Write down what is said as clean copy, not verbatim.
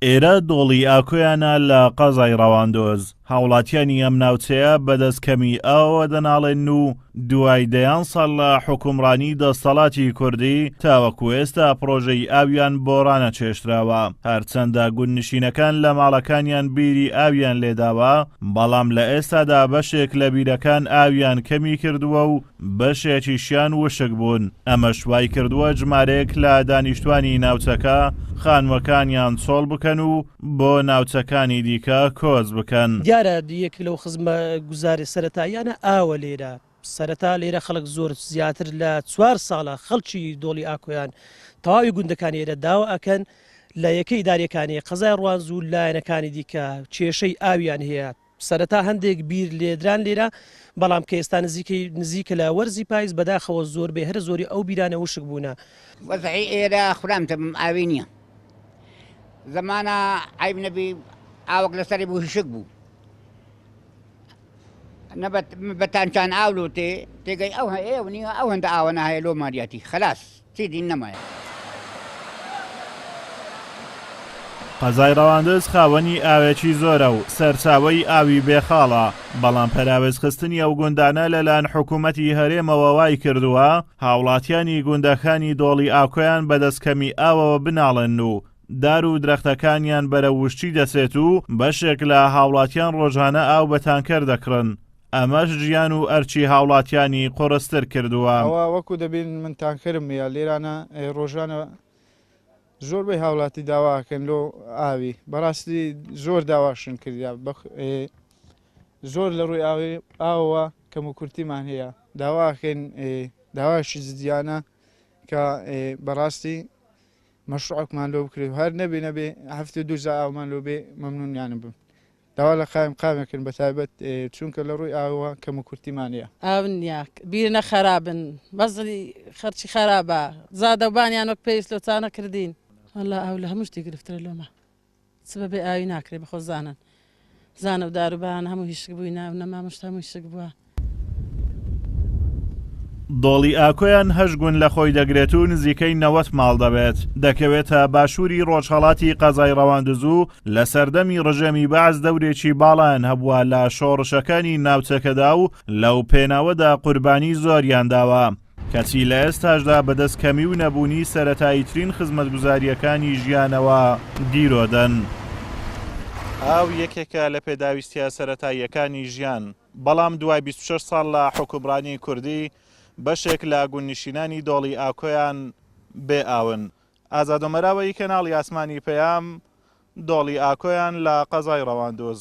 ئێرە دۆڵی ئاکۆیانە لە قەزای ڕەواندوز، هاوڵاتیانی ئەم ناوچەیە بەدەست کەمی ئاوەوە دەناڵێنن و دوای دەیان ساڵ لە حوکمڕانی دەستەڵاتی کوردی تاوەکو ئێستا پڕۆژەی ئاویان بۆ ڕانەچێشتراوە، هەرچەندە گوندنشینەکان لە ماڵەکانیان بیری ئاویان لێداوە، بەڵام لە ئێستادا بەشێک لە بیرەکان ئاویان کەمی کردووە و بەشێکیشیان وشک بوون، ئەمەش وایکردووە ژمارەیەک لە دانیشتوانی ناوچەکە خانووەکانیان چۆڵ بکەن و بۆ ناوچەکانی دیکە کۆچ بکەن. دیارە یەک لەو خزمەتگوزاری سەرەتاییانە ئاوە لێرە، سەرەتا لێرە خەڵک زۆر زیاتر لە چوار ساڵە خەڵکی دۆڵی ئاکۆیان تەواوی گوندەکانی ئێرە داوا ئەکەن لە یەکە ئیداریەکانی قەزای ڕوانز و لایەنەکانی دیکە کێشەی ئاویان هەیە سەرەتا هەندێک بیر لێدران لێرە، بەڵام کە ئێستا نزیکەی نزیکە لە وەرزی پایز بەداخەوە زۆربەی هەرە زۆری ئەو بیرانە وشک بوونە. وەزعی ئێرە خورام تەمم ئاوی نییە زەمانە عەیب نەبی ئاوەک لەسەری بوو هشک بوو نە بە تانچان ئاو لۆ تێ تێگەی ئەو هەیە و نییە ئەو هەندە ئاوە ناهەیە لۆ ماریاتی خەلاس چیدی نەمایە. قەزای ڕەواندز خاوەنی ئاوێکی زۆرە و سەرچاوەی ئاوی بێ خاڵە، بەڵام پەراوێزخستنی ئەو گوندانە لەلایەن حکوومەتی هەرێمەوە وایکردووە هاوڵاتیانی گوندەکانی دۆڵی ئاکۆیان بەدەست کەمی ئاوەوە بناڵێنن و دار و درەختەکانیان بەرەو وشکی دەچێت و بەشێک لە هاوڵاتیان ڕۆژانە ئاو بە تانکەر دەکڕن، ئەمەش ژیان و ئەرکی هاوڵاتیانی قوڕستر کردووە. ئەوە وەکو دەبینن من تانکەرم هەیە لێرانە ڕۆژانە زۆربەی هاوڵاتی داوا ئەکەن لۆ ئاوی بەڕاستی زۆر داواشن کردیا زۆر لە ڕووی ئاوی ئاوەوە کەم و کورتیمان هەیە داواکەین داواشی جدیانە کە بەڕاستی مەشروعکمان لۆ بکرێت هەر نەبێ نەبێ هەفتێ دوو جا ئاومان لۆ بێ مەمنونیانم بم داوا لە قایم قامێکن بە تایبەت چونکە لە ڕووی ئاوەوە کەم و کورتیمان هەیە. ئاو نیە بیرنە خەرابن بەزڵی خەرکی خەرابە زادە و بانیان وەک پێویست لۆ چانە کردین. وەڵا ئاو لە هەموو شتی گرفترە لۆمە چ بە بێ ئاوی ناکرێ بەخۆ زانن زانە و دار و بان هەموو هیشک بووینە و نەمام شت هەموو هیشک بووە. دۆڵی ئاکۆیان هەشت گوند لە خۆی دەگرێت و نزیکەی 90 ماڵ دەبێت، دەکەوێتە باشووری ڕۆژهەڵاتی قەزای ڕەواندز و لە سەردەمی ڕژێمی بەعس دەورێکی باڵایان هەبووە لە شۆڕشەکانی ناوچەکەدا و لەو پێناوەدا قوربانی زۆریان داوە، کەچی لە ئێستاشدا بەدەست کەمی و نەبوونی سەرەتاییترین خزمەتگوزارییەکانی ژیانەوە گیرۆدەن. ئاو یەکێکە لە پێداویستییە سەرەتاییەکانی ژیان، بەڵام دوای 26 ساڵ لە حوکمڕانی کوردی، بەشێک لە گوندنشینانی دۆڵی ئاکۆیان بێ ئاون. ئازاد ئۆمەراوەیی کەناڵی ئاسمانی پەیام، دۆڵی ئاکۆیان لە قەزای ڕەواندوز.